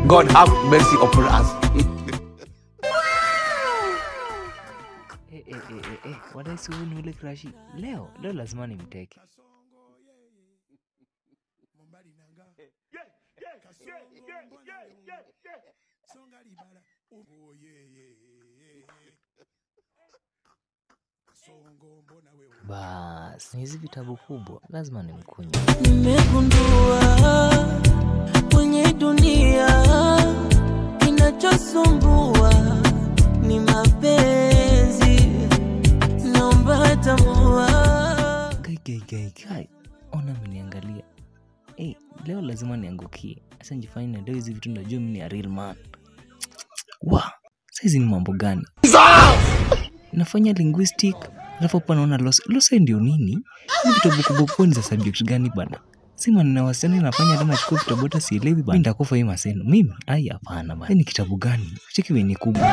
God have mercy upon us. Wadai si huyu ni ule crush. Leo lazima nimteke. Bas, hizi vitabu kubwa lazima nimkunye. Nimegundua kwenye dunia kinachosumbua ni mapenzi. Naomba tambua. Kai kai kai kai. Ona ameniangalia. Leo lazima niangukie. Acha nijifanye na leo hizi vitu najua mimi ni a real man. Wa, saizi ni mambo gani? Nafanya linguistic, alafu hapa naona loss. Loss ndio nini? Hizi vitabu kubwa kubwa ni za subject gani bana? Sema nina wasichana nafanya hata nachukua vitabu hata sielewi bana. Mimi nitakufa hii maseno. Mimi? Ai hapana bana. Ni kitabu gani? Cheki wewe ni kubwa.